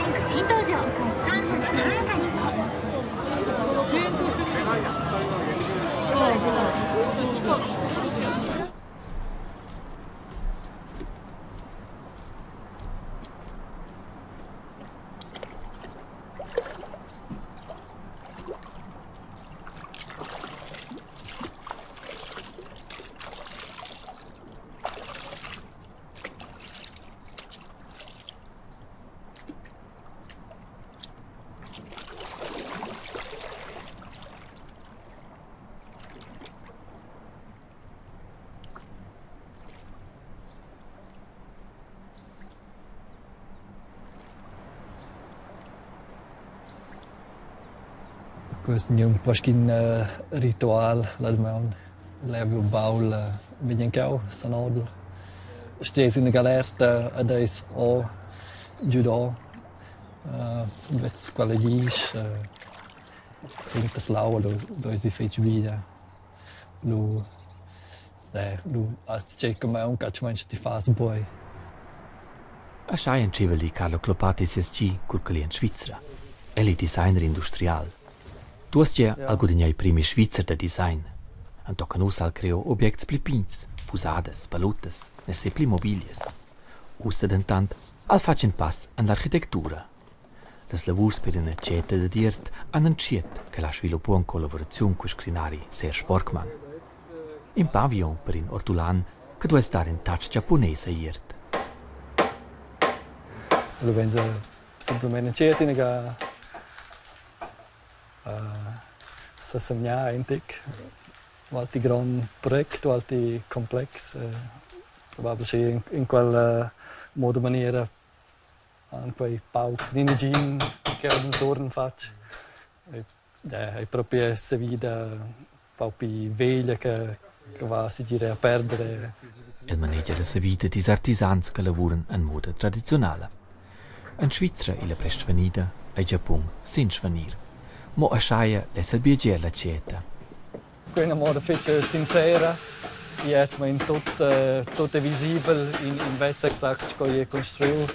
ピンク新登場。簡素で軽やかに。 Quest è un po' sc'in ritual la damaun. Lev baul vegn cheu sanadel. Stez ina galerta ad eis ho giudò vezz quella glisch, sentas l'aua, lu lu eisi fetg bi. Lu lu has tgei che maunca, ti fas buc. Aschia entscheiva li Carlo Clopati ses gi cur ch'el ei en Svizra. El ei designer industrial. Duas gia ha gudignau il premi svizzer da design. Entochen ussa ha el creau objects pli pigns, pusadas, baluttas ner sepli mobilias. Ussa dentant ha el fatg in pass en l'architectura. Las lavurs per ina tgeta dad iert han entschiet ch'el ha sviluppau en collaboraziun cul scrinari Serge Borgmann. In pavillon per in ortulan che duess dar in touch giapunes agl iert. Lu vegn semplamein entschiet inaga sesemgnar in tec. Ualti grond project, ualti complex. Probabel schi in quella moda maniera han quei paucs ni negin che ha dentuorn fatg. Ei propi savida pau pli veglia che va segir a perdere. El manegia la savida dils artisans che lavuran en moda tradiziunala. En Svizra ei la prest svanida, el Giapun sin svanir. Mo aschia less el biagier la tgeta. Quei è una moda fetg sincera. I è in tot, tot è visibel in, in vezza exakt sco è construiu.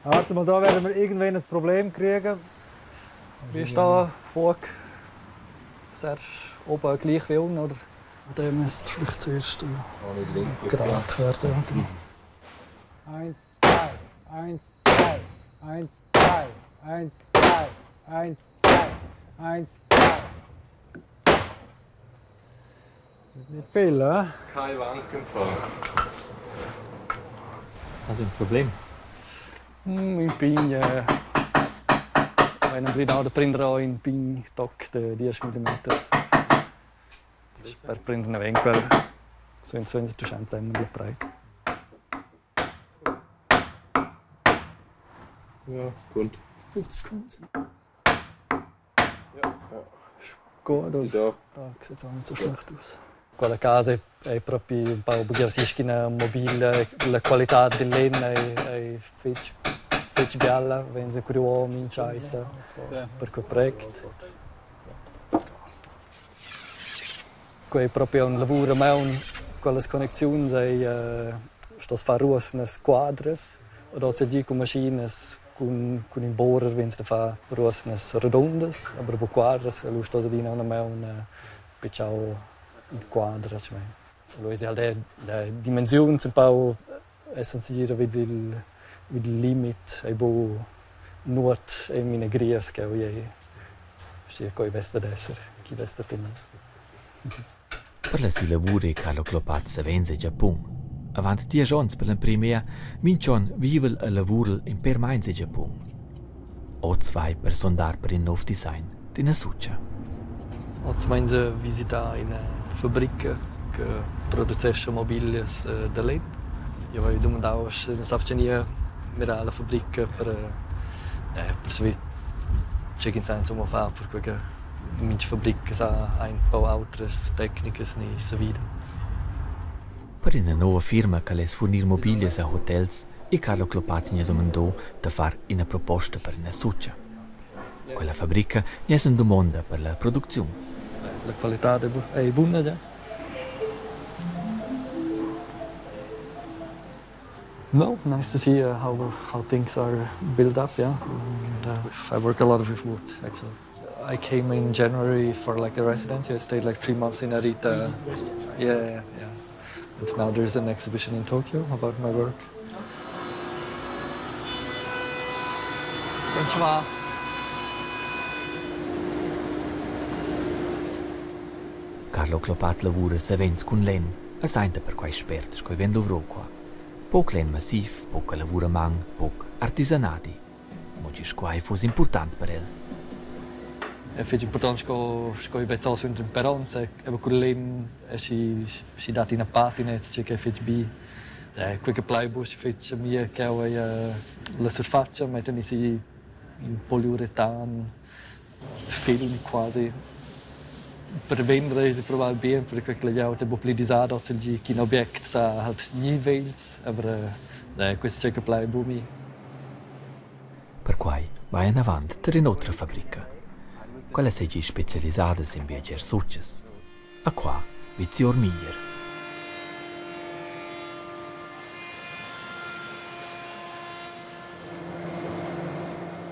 Warte mal, da werden wir irgendwann ein Problem kriegen. Wie ist da Fug? Zuerst oben gleich wie unten, oder? Der müsste vielleicht zuerst gerade werden. Genau. 1, 2, 1, 2, 1, 2, 1, 2, 1, 2, 1, 2. Nicht viel, eh? Kein Wanken fahren. Also ein Problem. In pign vein emblidau da prender ora in pign toc de diesch millimeters per prender naven quel senza tuschar ensemen la preit. Ja, ist gut. Ist gut. Ja. Gut, Da. da sieht auch nicht so schlecht aus. Quella casa è propi un pau bughiassischina mobiglia, la qualità del lenn ei, ei fetg, fetg biala, vegn se curiu minchaisa per quel project. Quei è proprio un lavur a maun, quellas connecziuns ei stos far ruosnas quadras ed oz cun maschinas cun cun in bohrer vegns da far ruosnas redondas, aber buc quadras, lu stos adina una maun picciau in quadra. Lu eisi halt er dimensiuns empau essan segir vid il vid il limit, ei bu nuot en mina gries che ei sia coi vess dad esser, chi vess da tener. Per la sia lavur ei Carlo Clopath savens el Giapun. Avant diesch onns per l'emprema mintg'onn vivel e lavurel in pèr meins el Giapun. Oz vai per sondar per in nov design d'ina sutscha. Oz vain a visitar ina fabrica che producescha mobiglias da lenn. Io avevo dumandau sche ins sapcha mirar la fabrica per saver tge ch'ins sa insumma far, perquei che in mintga fabrica sa ha un pau autras tecnicas ni savida. Per ina nova firma che less furnir mobiglias a hotels ei Carlo Clopath gnü dumandò da far ina proposta per ina sutscha. Quella fabrica gness en dumonda per la producziun. La qualità è buna già. No, nice to see how things are built up, yeah. And I work a lot with wood, actually. I came in January for like a residency. I stayed like 3 months in Arita. Yeah. And now there's an exhibition in Tokyo about my work. こんにちは。 Carlo Clopath lavura savens cun lenn e sainta perquai spert sco i vegn dovro qua. Poc lenn massiv, poca lavur a man, poc artisanadi. Mo gist quai fuss impurtant per el. È fetg important sco i vezza suenter per onns, eben cun lenn e si dat ina patina che è fetg bi. Quei che plai buc fetg a mi che è la surfaccia, mettan si in poliuretan film quasi. Per vendre è probabel bien, perché che la glieud è buc pli disada oz il gi ch'in object sa halt gnir vegls, aber questo è che plai buc mi. Perquai va enavant tar in'otra fabrica. Quella seigi specialisada sin biagier sutgas. A qua vezzi or meglier.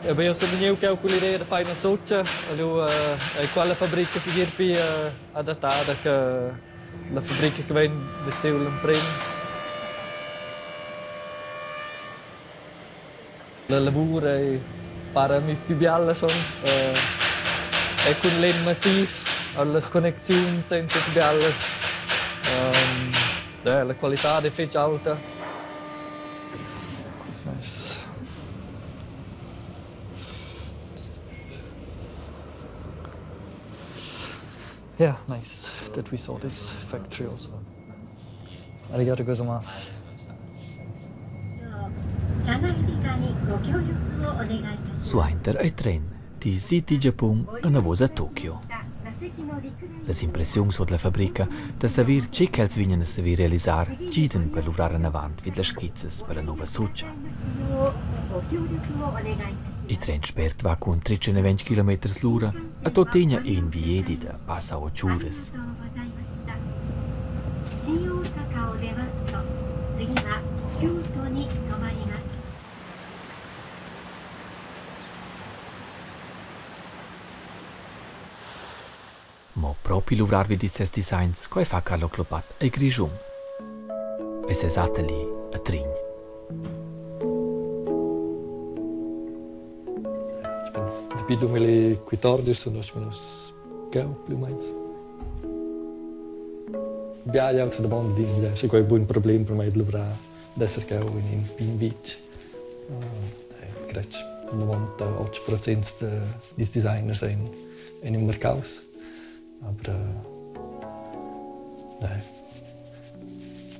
Ja, beh, io sun vegniu cheu cull'idea da far ina sutga. Lu ei quella fabrica segir pli adattada che la fabrica che vegn vesiu l'emprim. La lavur ei para mi pli biala schon. E cun lenn massiv, las connecziuns ein fetg bialas. Ja, la qualitad ei fetg aulta. Nice. Yeah, nice that we saw this factory also. ありがとうございます。 車内理化にご協力をお願いいたします。 Suenter ei tren di City Giapun anavos a Tokio. Las impressiuns ord la fabrica da saver tge ch'els vegnan a saver realisar gidan per luvrar anavant vid las skizzas per la nova sutga. Il tren spert va cun 320 kilometers l'ura a tuttina in viedi da passa 8 uras. 新大阪を出ますと次は京都に停まります。 Mo propi luvrar vid ils ses designs, quai fa Carlo Clopath el Grischun. E ses atelier a Trin. Ich bin dapi 2014 sun nus vegnus cheu pli u meins. Bia glieud sa damonda adina, sche quei è buc in problem per mei da luvrar, d'esser cheu in in pign vitg. Cretg 98% dils designers ein in marcaus. Aber nein,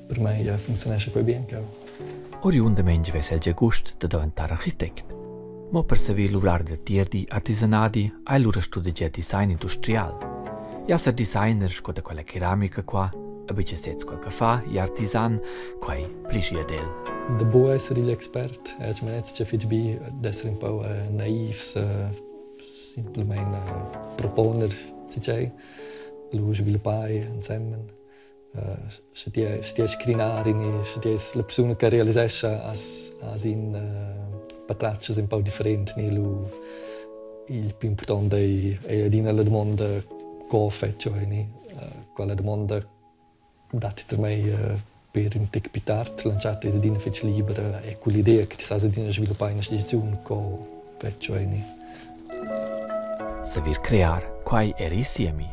per mei funcziunescha quei bien cheu. Oriundamain vess el gia gust da daventar architect. Mo per saver luvrar datier digl artisanadi ha el lura studegià design industrial. Ja esser designer sco da quella cheramica qua, e buca sez quel che fa, igl artisan, quei plischi ad el. Da buc esser igl expert, ich meine, jetzt è fetg bi d'esser un pau naivs, simpelmein proponer tgei, lu sviluppar ensemen. Sche ti es scrinari ni sche ti es la persuna che realisescha as in patratgs un pau different ni lu il più important ei adina la domanda co fetsch ei ni quella domanda dat per mei per un tec più tard l'entschatta es adina fetg libera e quell'idea che ti sas adina sviluppar ina sligiaziun co fetsch ei ni. Saver crear, quai era il siemi.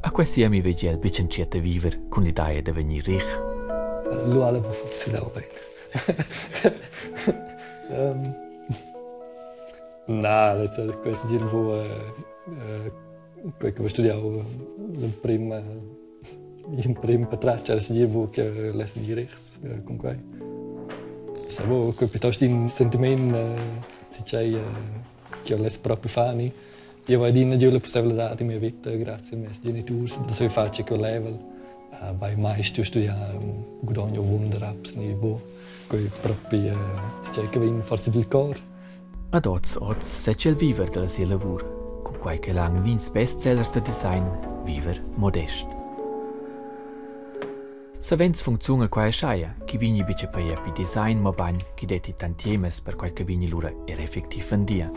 A quei siemi vegli el buc entschiet a viver cun l'idea da vegnir rich. Lu ha buc funzionau bein. Na, questo gir fu quei che ho studiau l'emprim patratg era segir buc che less vegnir richs cun quei. Savo quei piuttosto in sentiment tgei che jeu less propi far ni. Io vai adina giu la possibilità in mia vita grazie ai miei geniturs da saver far tgei che level. Vai mai stuiu studiar gudogn wunderapps ni bo. Quei propi tgei che vegn forse dil cor. Ad oz oz setg el viver dalla sia lavur, cunquai ch'el ha aunc nins bestsellers da design, viver modest. Savens funcziuna quai aschia, ch'i vegni buca pajà pil design, mobein ch'i detti tantiemas per quai che vegni lura era effectiv vendia.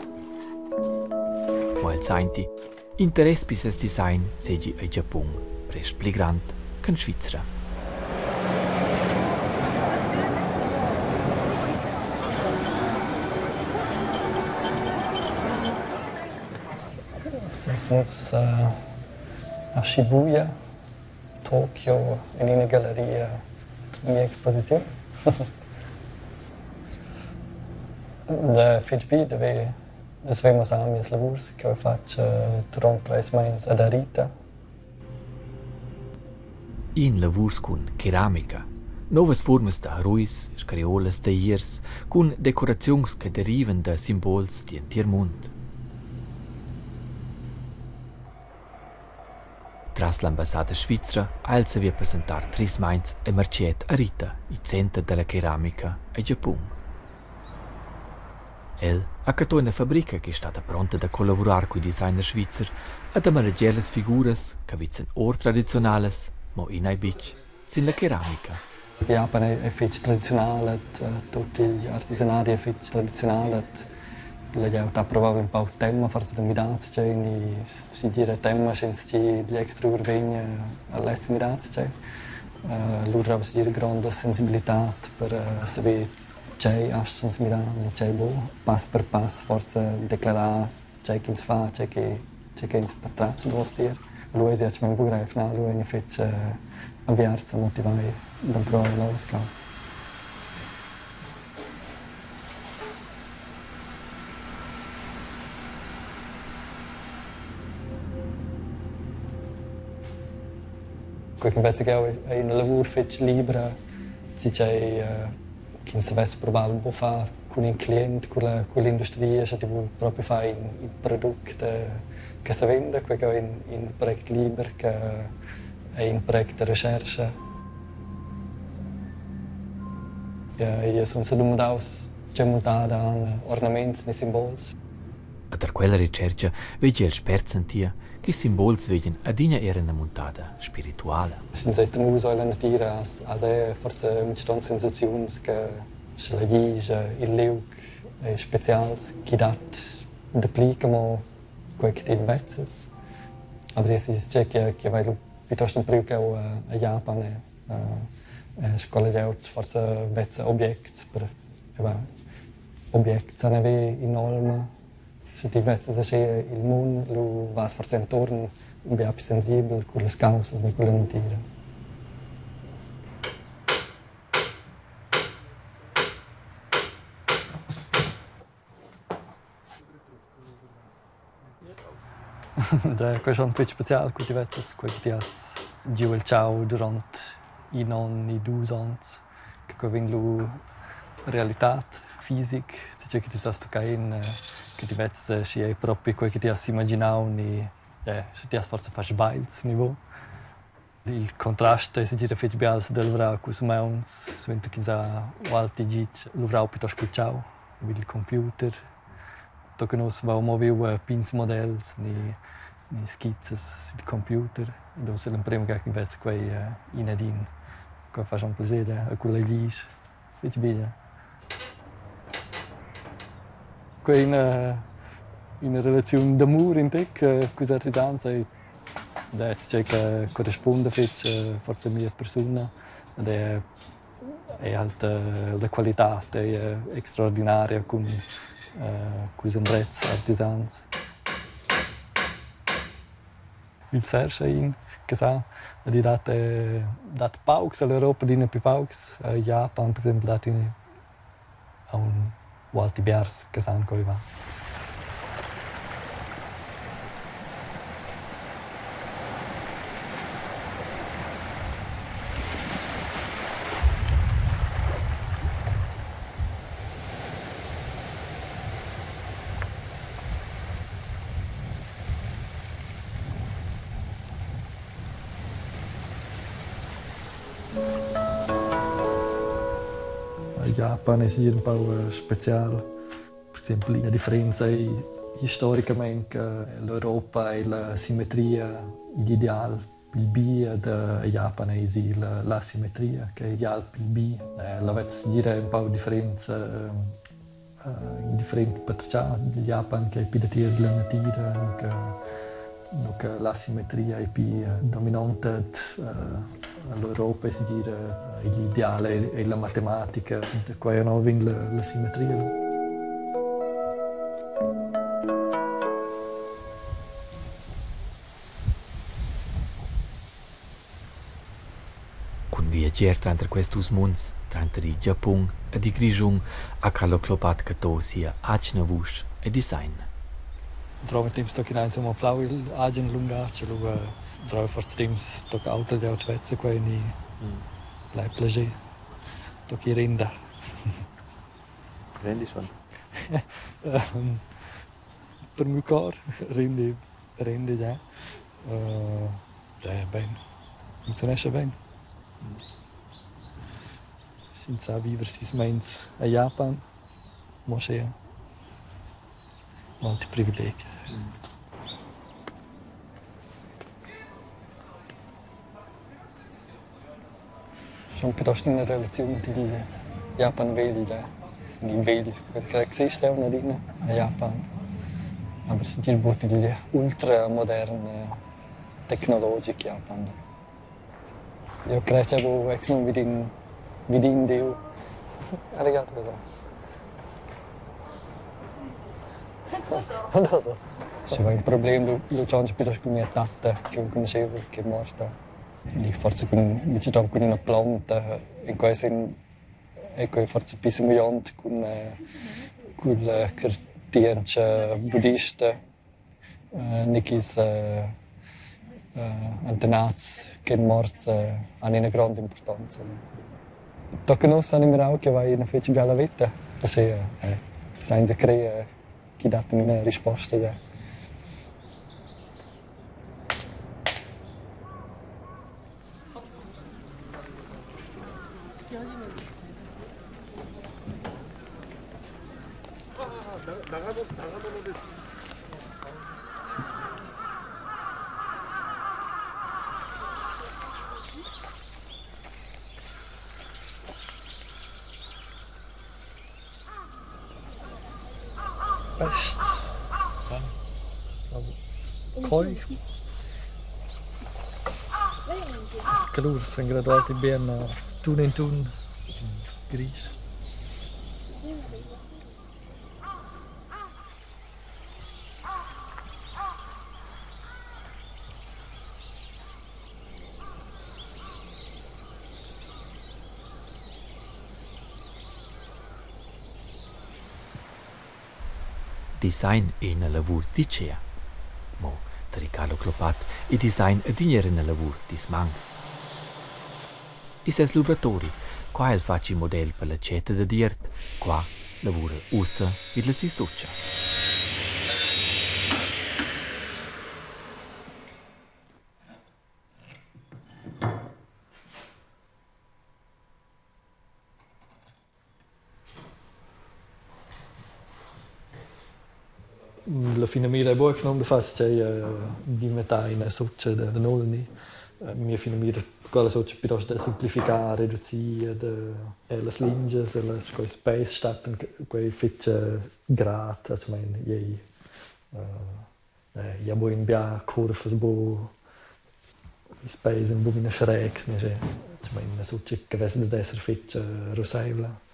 Mo el senti, interess per ses design seigi el Giapun prest pli grand ch'en Svizra. Sesens a Shibuya, Tokio en ina galleria mia exposiziun. La fetg bi da ver da saver mussar mias lavurs che ho fatg duront treis meins ad Arita. In lavurs cun cheramica, novas fuormas da ruis, scariolas da iers cun decoraziuns che derivan da simbols digl entir mund. Tras l'ambassada svizra ha el saviu passentar treis meins el martgà Arita, il center dalla cheramica el Giapun. El ha cattau ina fabrica ch'ei stada pronta da collavurar cul designer svizzer e da malegiar las figuras che vezzan ord tradiziunalas, mo in ei buc sin la cheramica. Japan è fetg tradiziunal et tut igl artisanadi è fetg tradiziunal et la glieud ha probabel ün pau temma forsa da midar tgei ni schi gira temma sch'ins tgi digl exteriur vegn a less midar tgei. Lura drova segir gronda sensibilitad per saver tgei astg'ins midar ni tgei buc. Pass per pass forsa declarar tgei ch'ins fa, tgei che tgei ch'ins patratga davostier. Lu eisi atgnamein buca grev, na, lu ein fetg aviarts e motivai d'empruar novas caussas. Quei che vezza ch'jeu ei ina lavur fetg libra, tgei ch'ins savess probabel buca far cun in client, culla cull'industria, sche ti vul propi far in product che sevenda, quei che ei in project liber che ei in project da rechercha. Io sun sedumandaus tgei muntada han ornaments ni simbols. E tar quella retschertga vegli el spert sentir che simbols vegnan adina era ina muntada spirituala. Sch'ins ei tenu ella natira has ei forsa mintgaton sensaziuns che sche la glisch, il liug ei specials ch'i dat dapli che mo quei che ti vezzas. Aber es ist che che vai lu piuttosto empriu cheu a Japan e scola glieud forsa vezza objects per objects san haver in'olma. Sche ti vezzas aschia il mund, lu vas forsa entuorn bia pli sensibel cullas caussas ni culla natira. Quei è schon fetg special cu ti vezzas quei che ti has giu el tgau duront in onn ni dus onns, che quei vegn lu realitad fisic, tgei che ti sas tuccar en, che ti vezzas schi ei propi quei che ti has imaginau ni sche ti has forsa fatg sbagls ni buc. Il contrast ei segir fetg bials da luvrar culs umauns, suenter ch'ins ha ualti gitg luvrau plitost cul tgau vid il computer. Tochen uss vau mo viu pigns models ni ni skizzas sil computer ed ussa l'emprema ga che vez quei in ed in. Quei fa schon plascher e culla glisch fetg bia. Quei è ina relaziun d'amur in tec culs artisans ei Lez tgei che corrispunda fetg forsa a mia persuna ed è è halt la qualitad ei extraordinaria cun culs indrezs artisans. Il Serge ei in che sa ed i dat dat paucs ell'Europa adina pli paucs. Japan per exempel dat in aunc ualti biars che san co i va. Japan es gnü ün pau special. Per exaimpel üna differenza ei istoricamaing l'Europa e la simmetria, l'ideal. Pil bi da Japan eisi la simmetria che ei ideal pil bi. La vez gira empau differenza in different patertgar dil Japan che ei pli datier dalla natira, nu che la simmetria ei pli dominonta ed l'Europa ei segir igl ideal ei la matematica. Da quei anno vegn la simmetria. Cun viagier tranter quests dus munds, tranter il Giapun ed il Grischun, ha Carlo Clopath cattau sia atgna vusch e design. Drova temps tocca insomma anflau igl agen lungatg e lu drova forsa temps tocca autra glieud vezza quei ni lai plascher tocca ir renda. Rendi schon? Per miu cor rendi rendi già. Ja bein, funcziunescha bein. Sch'ins sa viver sis meins a Japan, mo aschia. Molti privilegi. Schon piuttosto ina relaziun digl Japan vegl, il vegl, quel che exista aunc adina a Japan. Aber sentir buc igl ultramodern tecnologic Japan. Eu crei cha bu ex num vidin vidin Diu. Arigato gozaimasu. Sche va ün problem lu lu tschontscha piuttost cun mia tatta ch'jeu conoscheva ch'ei morta. Forsa cun mintgatant cun üna plonta. In quei sen ei quei forsa pli semegliont cun culla cardientscha budista ni ch'ils antenats ch'ein morts han ina gronda impurtonza. Tochen ussa han mirau che vai ina fetg biala veta, aschia senza crer ch'i dat ina risposta gia. Best. Koi. Las colurs san gradualti bien tun en tun grisch. Design è ina lavur ditgea. Mo da Riccardo Clopath è design adina era ina lavur dils mauns. E ses luvratori, qua ha el fatg in model per la tschetta dad iert, qua lavura el ussa vid la sissutscha. La finamira ei buca da far tgei d'inventar ina sutga da null ni. Mia finamira quella sutga piuttosto da simplificar, reducir da las lingias e las quei space stattan quei fetg grad, atgnamein ei ja bu in bia curvas, bu ils peis ein buc ina schregs ni sche ina sutga che vess dad esser fetg russeivla.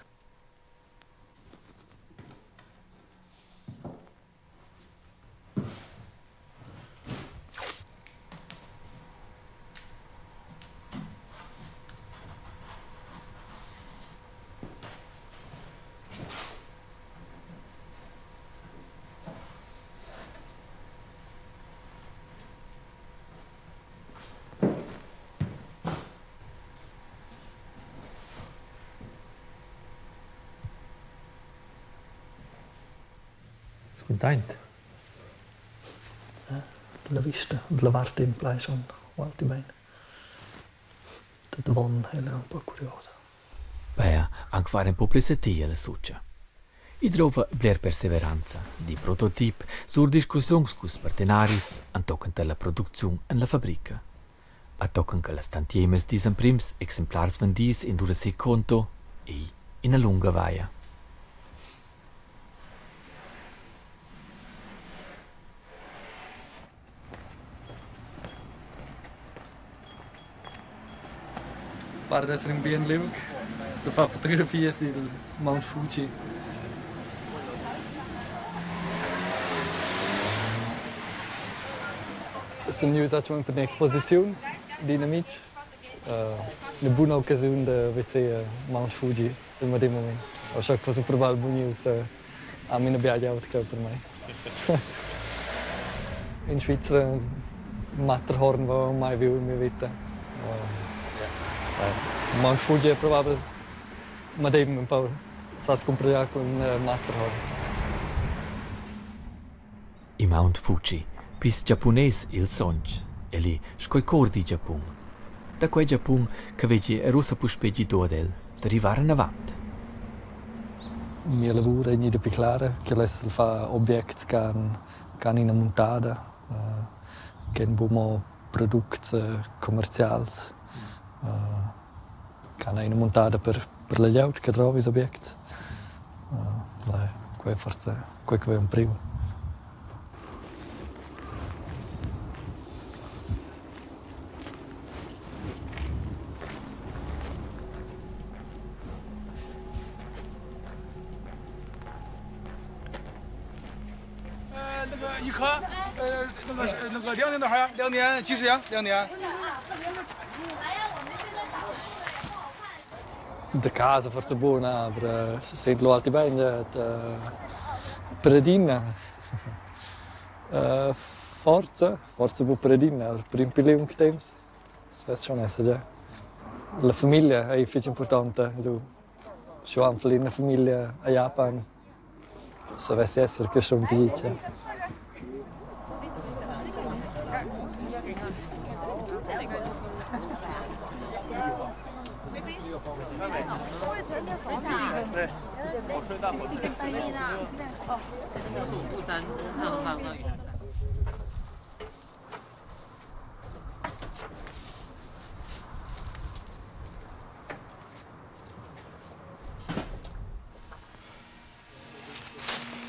Es cuntaint? La vista dalla vart in plai schon ualti bein. Dad avon ella un po curiosa. Peia anc far empau pli satir la sutscha. I drova bler perseveranza, di prototip, sur discussiuns culs partenaris entochen tar la producziun en la fabrica. A tochen che las tantiemas dils emprems exemplars vendis ein lura sil conto, ei ina liunga via. Para d'esser in bien liug da far fotografias il Mount Fuji. Sun gnüus atgnamein per ün'exposiziun d'ün amitg. Üna buna occasiun da vezzer Mount Fuji il medem mumaint. Uschè che fossa probabel bun gnüus amo üna biala auta cheu per mei. In Svizra Matterhorn va mai viu in mia vita. Mount Fuji è probabel medem ün pau s'has cumpraglià cun Matterhorn. Il Mount Fuji, pis giapunes il sontg, el ei sco il cor dil Giapun. Da quei Giapun che vegli era ussa puspei gidau ad el da rivar anavant. Mia lavur ei gnida pli clara che less far objects che han che han ina muntada, che han buca mo products commercials, che han ina muntada per la glieud che drova ils objects. Quei ei forsa quei che veva empriu. 呃，那个一颗，呃，那个那个两点多少？两点几十呀？两点。 Da casa forsa buna, aber sent lu alti bein da per adina. Forza, forza buc per adina, aber per in pli liung temps savess schon esser già. La famiglia ei fetg impurtonta, lu sch'jeu anfl ina famiglia a Japan savess esser che schon pli ditg.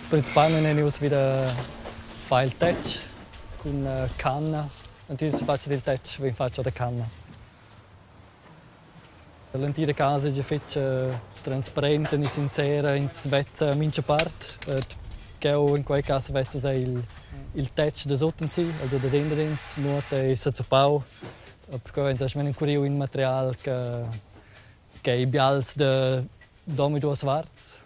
Principalmein ein nus vida far il tetg cun canna. Entils fatg dil tetg vegn fatg da canna. L'entira casa ei gia fetg transparenta ni sincera, ins vezza mintga part. Cheu in quei cass vezzas ei il tetg da sutensi, also da dendadens, nuot ei sezuppau. Perquei vein nus encuriu in material che che ei bials da domaduas varts.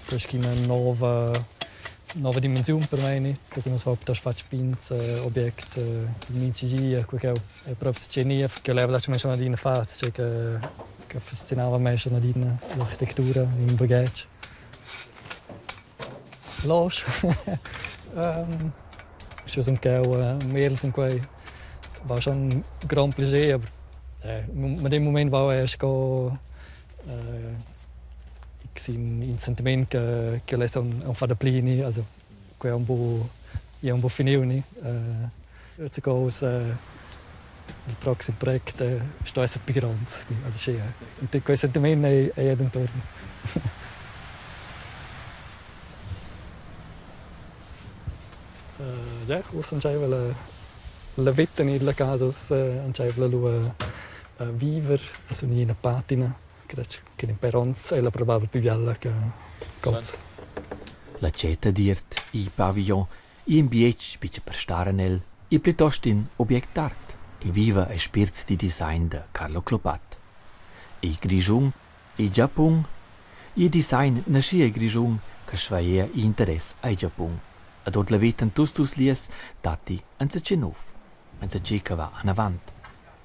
Questa è una nova dimensiun per mei, perché nus havein piuttosto fatg pigns objects mintga gi, quei che è proprio tschei che leva schon adina far, cioè che fascinava me schon adina l'architettura in baghetg. Losch. Sche sun cheu miels in quei va schon grond plascher, aber medem mument va er sco in in sentiment che che less aunc far dapli ni, also quei è un po è un po finiu ni. Sco ussa il proxim project sto esser pli grond. Also schi, quei sentiment ei ei denton. Ja, ussa entscheiva la la veta en la casa, ussa entscheiva lu a viver, sun ina patina, cretg che in per onns ei la probabel pli biala che ch'oz. La tgeta d'iert, il pavillon In bietg pign per star en el ei plitost in object d'art che viva el spiert dil design da Carlo Clopath. Il Grischun, il Giapun, il design naschi el Grischun che schvaia igl interess al Giapun. Ed ord la veta en tuts dus lias datti enzatgei nov, enzatgei che va anavant.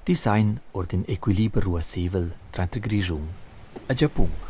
Design ord in equiliber ruasseivel tranter Grischun e Giapun.